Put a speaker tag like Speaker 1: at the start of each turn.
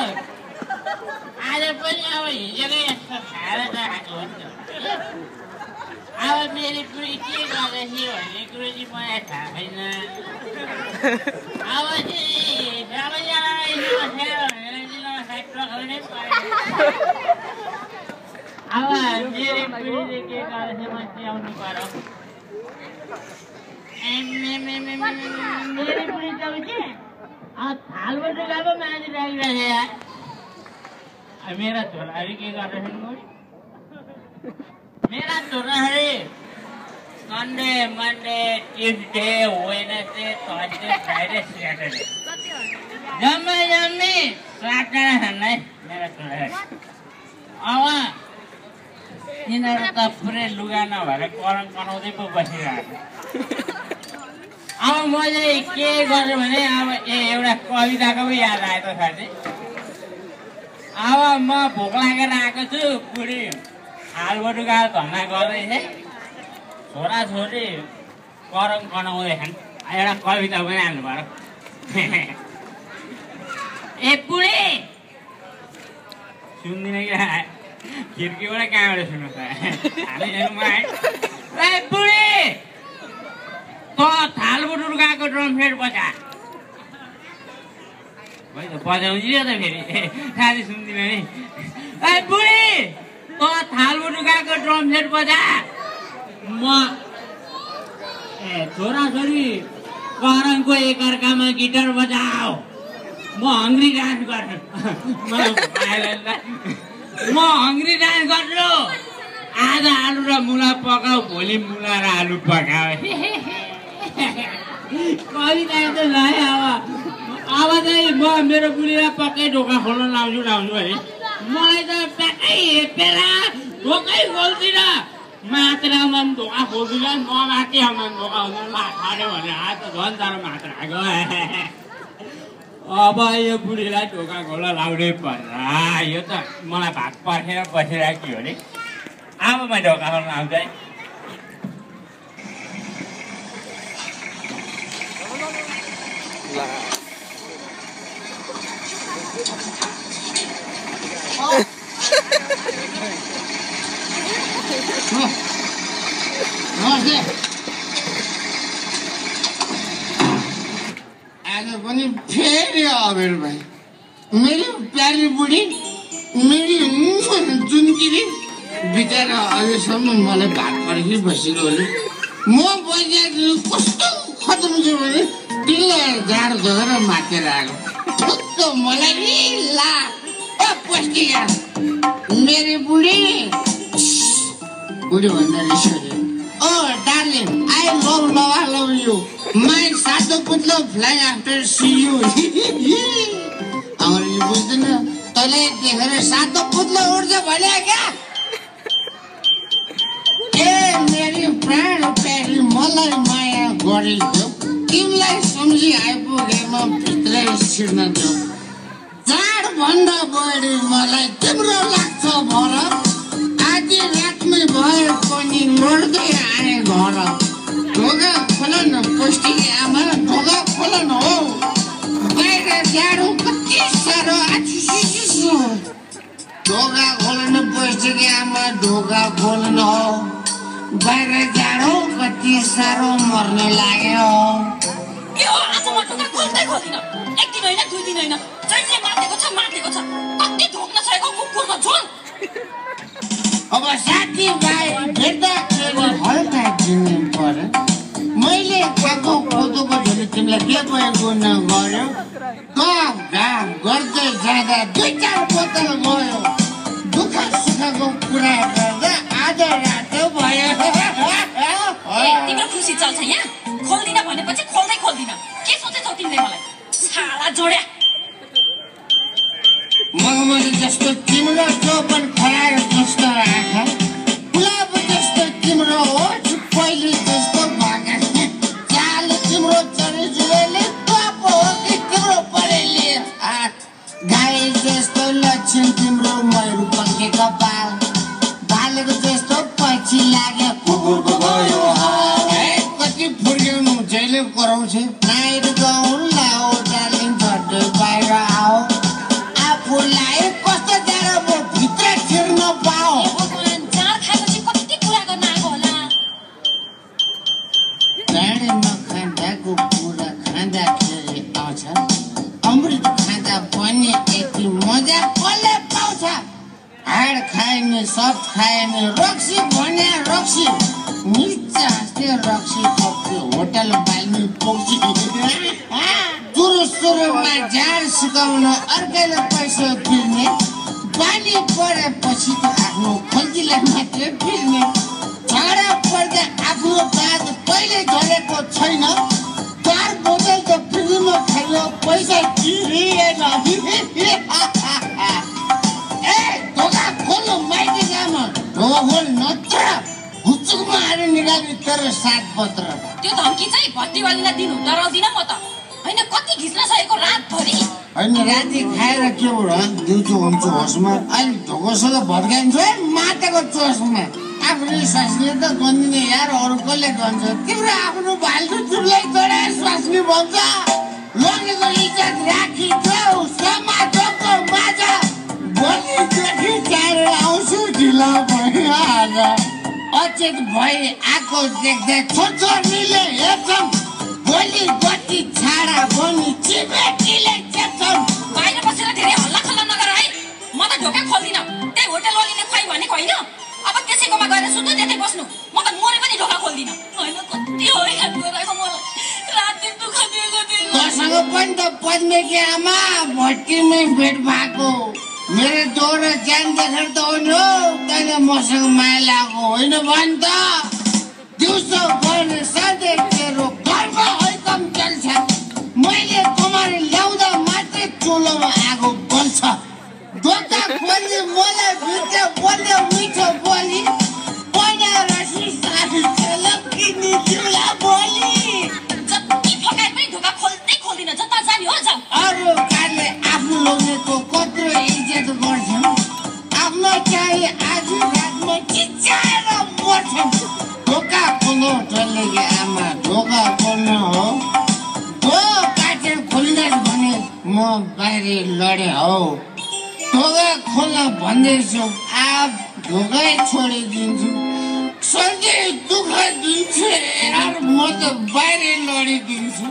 Speaker 1: आज पनि अब हिजोकै यस्तो खाएर गएको हो नि त। अब मेरो बुढी के गर्दैछ भन्ने कुरो चाहिँ मलाई थाहा छैन। अब चाहिँ सबैजनालाई नमस्कार भनेर चाहिँ नमस्कार पठाउनै पर्यो। अब मेरो बुढीले के गर्दैछ म च्याउनु पर्यो। मेरो बुढी त के थालबाट गएको माथि राखिरहेको यार। मेरा छोराहरू के गर्दैछन् बुढी? मेरा छोराहरू Sunday Monday Tuesday Wednesday Thursday Friday Saturday जम्मै जम्मी 7 जना छन् है मेरा छोराहरू। अब तिनीहरू त पुरै लुगा नभएर करम कनाउँदै पो बसिरहेको। अब म चाहिँ के गर्छु भने अब एउटा कविताको पो याद आयो त साथी। अब म भोक लागेर आएको छु, बुढी थालबटुका धन्दा गर्दैछ, छोराछोरी करम कनाउँदैछन्। एउटा कविता पनि हाल्नु पर्यो। ए बुढी सुन्दिन कि खिड्कीबाट कहाँबाट सुन्नु त हालिदिनुमा है। ए बुढी त थालबटुकाको ड्रम सेट बजा। है त बजाउँदिन त फेरि साथी सुन्दिन नि। ए बुढी त थालबटुकाको ड्रम सेट बजा। म छोराछोरी करङको एकअर्कामा गिटार बजाऊ। म हङ्ग्री डान्स गर्छु। म हङ्ग्री डान्स गर्छु। आज आलु र मुला पकाऊ, भोलि मुला र आलु पकाऊ। कविता त ल अब चाहिँ म मेरो बुढीलाई पक्कै ढोका खोल्न लाउँछु भने मलाई त प्याकै हेपेर ढोकै खोल्दिनँ। मात्रामा पनि ढोका खोल्दिनँ, नमाथि आउनु ढोका हुँदैन माथाऱ्यो भने आज त झन् साह्रो मात्रा आएको। अब यो बुढीलाई ढोका खोल्न लाउनै पर्छ। यो त मलाई भात पर्खेर बसिरहेको हो नि। अब म ढोका खोल्न आउँछ है।
Speaker 2: आज पनि फेरि अबेर भाइ, मेरी प्यारी बुढी, मेरी जुनकिरी बिचरा अहिलेसम्म मलाई भात पर्खी बसेको हो। म बजार कस्तो खतम छु भने तिनलाई जाडो जोगेर मातेर आएको मलाई ला पस्टिया मेरी बुढी भन्दा रिसायो। Oh darling, I love you, my सातो पुत्लो फ्लाइ आफ्टर सी यु। अङ्ग्रेजी बुझ्दैन तैँलाई देखेर सातो पुत्लो उड्छ भने क्या? ए मेरी प्राण प्यारी, मलाई माया गरिदेऊ, तिमीलाई सम्झी आइपुगेमा भित्रै छिर्न देऊ। चाड भन्दा बढी मलाई तिम्रो लाग्छ भर, आधी रातमै भए पनि लड्दै आए घर। ढोका खोल न पौष्टिकी आमा, ढोका खोल न हो, बाहिर जाडो कति साह्रो आछिसिसो। ढोका खोल न पौष्टिकी आमा, ढोका खोल न हो, बाहिर जाडो कति साह्रो मर्न लाग्यो।
Speaker 3: आज म ढोका खोल्दै खोल्दिन। एक दिन होइन, 2 दिन होइन, जहिले मातेको छ कति ढोक्न सकेको कुकुरको झोल।
Speaker 2: अब साथीभाइ भेट्दाखेरि हल्का दिनु पर्यो। मैले खाएको कोदोको झोली तिमीलाई के भएको नगर्यो? गफ घाम गर्दै जाँदा 2-4 बोतल गयो। दुःख सुखको कुरा गर्दा आज रात भयो।
Speaker 3: तिम्रो खुसी चल्छ यहाँ? खोल्दिन भनेपछि खोल्दिन। के सोचेछौ तिमीले मलाई? छाला जोड्या।
Speaker 2: मगमरी जस्तो तिम्रो चौपन खरायो जस्तो आँखा, गुलाब जस्तो तिम्रो होठ, पहिले जस्तो भाका, चाल तिम्रो चरीजुले पाप हो कि तिम्रो परेली हात, गाई जस्तो लक्षण तिम्रो मयूर पङ्खे कपाल, भालुको जस्तो पछि लाग्यो कुकुरको भयो हाल। कति फुर्क्याउनु जहिले कराउँछ नाइट गाउन लाओ डार्लिङ, झट्टै बाहिर आओ। आफू झाड खाएन सब खाएन रक्सी भने रक्सी निचा हाँस्ने रक्सी कप्सी होटल बाल्नु पुग्छ सुरुमा झाड सुकाउन अर्कैले पैसा तिर्ने पानी परेपछि त आफ्नो खल्तीलाई मात्रै फिर्ने झगडा पर्दा आफ्नो बात कहिले झरेको छैन चार बोतल त फ्रीमा खायो पैसा तिरिएन ढोका खोल्नु माइती गामा ढोका खोल नत्र हुचुकमा आएर निकाल्ने तेरो सात पत्र
Speaker 3: त्यो धम्की चाहिँ भट्टीवालीलाई दिनु डराउँदिन म त हैन कति घिच्न सकेको रातभरि
Speaker 2: हैन राति खाएर के हो दिउँसो हुन्छ होसमा अहिले ढोकोसँग भड्काइन्छ माटाको चोसमा आफ्नो स्वास्नी त गन्दिने यार अरू कसले गन्छ तिम्रो आफ्नो भाइको चुलाई तोडे स्वास्नी भन्छ लगेको इज्जत राखी जाऊ समाजको माझ भोलिदेखि चाहेर आउँछु ढिलो भइहाल्छ अचेत भई आएको देख्दै छोरीले हेर्छन् भोलि गति छाडा बनी छिमेकीले चेप्छन्
Speaker 3: बाहिर बसेर धेरै हल्ला खल्ला नगर है म त ढोका खोल्दिन त्यही होटल वालीले खुवाई भनेको होइन अब त्यसैकोमा गएर सुत्नु त्यतै बस्नु म त मोरे पनि ढोका खोल्दिन हैन कति हैरान गरेको मलाई राति दुःख दिएको दिन
Speaker 2: तसँग पनि त पद्मेकी आमा भट्टीमै भेट भएको मेरो दोहोरो ज्यान देखेर त हो नि हो तैँले मसँग माया लागेको होइन भन् त दिउँसो गर्ने सधैँ तेरो घरमा हैकम चल्छ मैले कुमारी ल्याउँदा मात्रै चुलोमा आगो बल्छ ढोका खोल्ने मलाई भित्र बोल्यो मिठो बोली पैना रसी साथी चेलो किनी दिउला बोली
Speaker 3: जति फकाए पनि ढोका खोल्दै खोल्दिन जता जाने हो जाऊ
Speaker 2: अरू काले आफ्नो लोग्नेको कत्रो इज्जत गर्छन् आफ्नो चाहिँ आज रातमा चिच्याएर मर्छन् ढोका खोल्नु टल्लेकी आमा ढोका खोल्नु हो हो काटेर खोलिँदैछ भने म बाहिर लडे हौ ढोका खोल्न भन्दैछु आप ढोकै छोडिदिन्छु सधैँ दुःख दिन्छु यार म त बाहिर लडिदिन्छु